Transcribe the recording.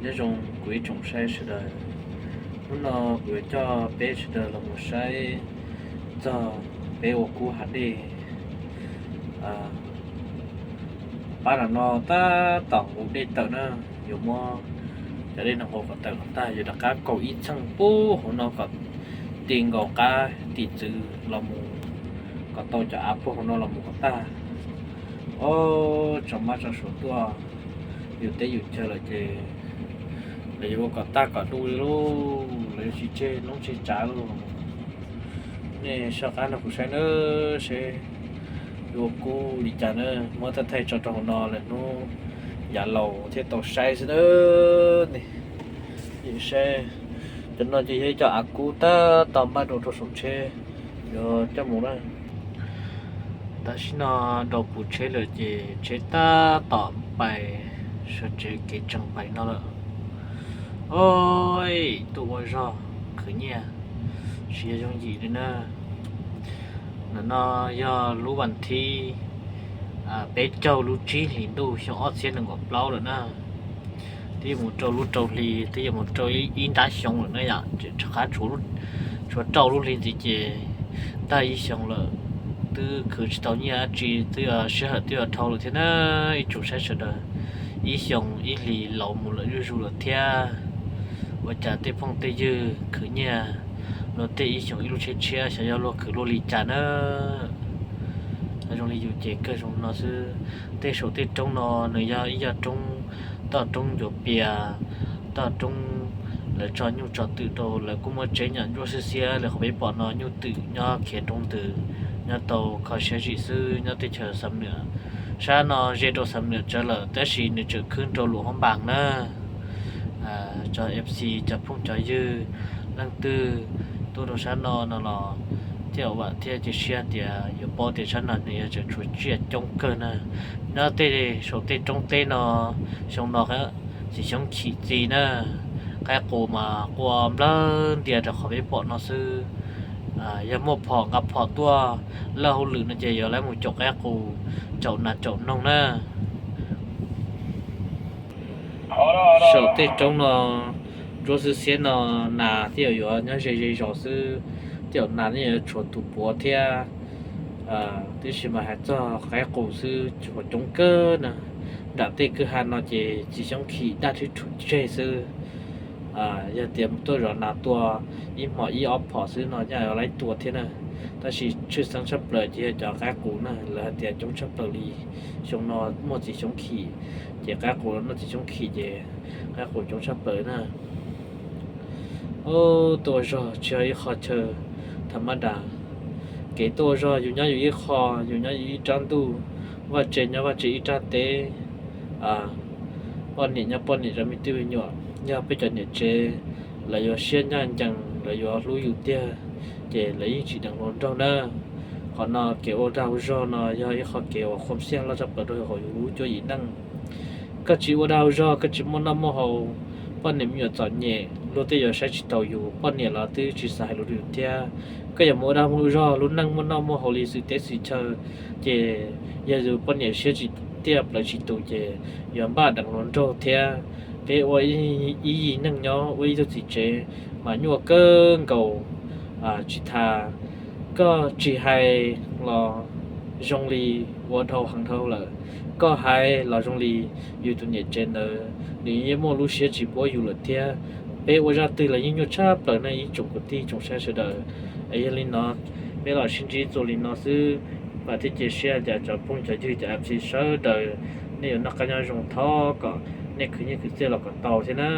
Nyob zoo kuv ib tsoom saib sawv daws, hnub no kuv yuav coj peb sawv daws los mus saib txog peb ua kub hav dej. Pab no tab tom nqus dej tawm na, yuav muab cov dej no nqus kom tawm kom tag, yuav rov qab kaum ib txheej pub hauv no kom ti nkaus qab tim txwv los mus, kom tau cov av puag hauv no los mus kom tag. Ob tsoom mab tsoom suav tuaj yus teb yus chaw lawm ces lawv yuav ua kom tag kom du li lauj, lawv yuav tsis tseg noob tseg tsav lauj. Nej soj qab nrog kuv saib nawb, seb yuav ua kub li cas na, muab thaij thaij tso rau hauv no lawm hnub yav laus thiaj tau saib xwb nawb. Saib, cov no ces yog ib co av kub tab tom npaj rau rau saum tsheb yuav coj mus na. Tam sim no rau puv tsheb lawm ces tsheb tab tom pais sawv tsev kev tseem pais no lawm. Oj, tuaj ua zog khwv nyiaj, tsis yog yooj yim li na. Ntawm no yog lub vas thib peb caug lub tsib hlis ntuj xyoo ob txhiab nees nkaum plaub lawm na. Twb yuav mus rau lub rau hli, twb yuav mus rau ib nrab xyoo lawm na yom, rov qab tshuav rau lub hli ntxiv ces tag ib xyoo lawm. Twb khwv tsis tau nyiaj dab tsi, twb yuav sij hawm twb yuav dhau lawm thiab na ib tsoom saib sawv daws. Ib xyoo ib hlis laus mus lawm zuj zus lawm thiab. Ua cas tej phooj tej ywg khwv nyiaj luag tej ib xyoos ib lub tsheb tshiab, xyov yog luag khwv luag li cas na. Zoo li yus ces kawg zoo no xwb. Tej saum tej roob no nws yog ib yog roob, toj roob ncuav pias, toj roob lawv tso nyuj tso twm rau, lawv kuj muaj tsev nyom ntsuab xiab xiab li qhov peb pom no, nyuj twm nyob khiav roob ntws, nyob tau kho siab zim xwb. Nyob teb chaws Xam Nuam, sab no ze rau Xam Nuam tsawv lawm tab sis nws tseem khwb rau Luam Hab Npas na. Cov F C, cov phooj cov ywg leej twg tuaj rau sab no no los thiaj vam thiab cia siab tias yuav paub tias sab no nws yog tseem tshuav tsiaj coob kawg na. Nyob tej saum tej roob teb no, xyoo no txiv xyoob chim txi na, qaib qus mas qua nplawg ntias rau qhov peb pom no xwb. Yog muaj phom nqa phom tuaj laj hauj lwm no ces yuav lawv mus caum qaib qus, caum nas caum noog na. Saum tej roob no ntsuab xiab xiab no nas thiaj yuav nyob ze ze zos xwb, tej zaum nas yeej yuav tshuav tus puav thiab. Tiam sis mas hais txog qaib qus xwb tshuav coob kawg na. Nram tej kwj ha no ces txiv xyoob chim daj rhuv tseg xwb. Yog tias tuaj zov nas tua ib hmos ib ob phom xwb no yeej yuav laib tua thiab na. Tab sis tshwj xeeb tshaj plaws ces yog cov qaib qus na, lawv hais tias coob tshaj plaws li. Xyoo no muaj txiv xyoob chim, ces qaib qus los noj txiv xyoob chim ces qaib qus coob tshaj plaws na. Tuaj ua zog tsis yog ib qho chaw tham mab das. Kev tuaj ua zog yus nyob yus ib qho, yus nyob yus ib rab ntuj, vaj tse nyob vaj tse ib rab teb, poj niam nyob poj niam rau me tub me nyuam. Yog peb cov niam tsev lawv yuav siab ncaj ncees, lawv yuav hlub yus tiag, ces lawv yeej tsis deev hluas nraug na. Qhov no kev ua dag ua zog no yog ib qho kev uas khuam xiaj loj tshaj plaws rau hauv yus lub cuab yim neej. Koj tsis ua dag ua zog, koj tsis muaj noj muaj haus, poj niam me nyuam txom nyem luag tej yuav saib tsis taus yus, poj niam los twb tsis xav hais lus rau yus thiab. Koj yuav mus ua dag ua zog, lub neej muaj noj muaj haus li xwm teb xwm chaw, ces yog yus poj niam siab tsis tiaj plawv tsis tus ces yuav npaj deev hluas nraug thiab. Peb ua ib yim neeg nyob ua ib tug txiv tsev mas nyuaj kawg nkaus, tsis tas koj tsis hais los zoo li ua dhau heev dhau lawm, koj hais los zoo li yus tus niam tsev ntawd nws yeej muaj lub siab tsis pub yus lawm thiab. Peb ua zaj twg los yeej nyuaj tshaj plaws na ib tsoom kwv tij tsoom saib sawv daws. Yog li no peb los sib ntsib txuas li no xwb, vam thiab cia siab tias cov phooj cov ywg cov F C sawv daws nej yuav noj qab nyob zoo, thov kom nej khwv nyiaj khwv txiaj los kom tau thiab na.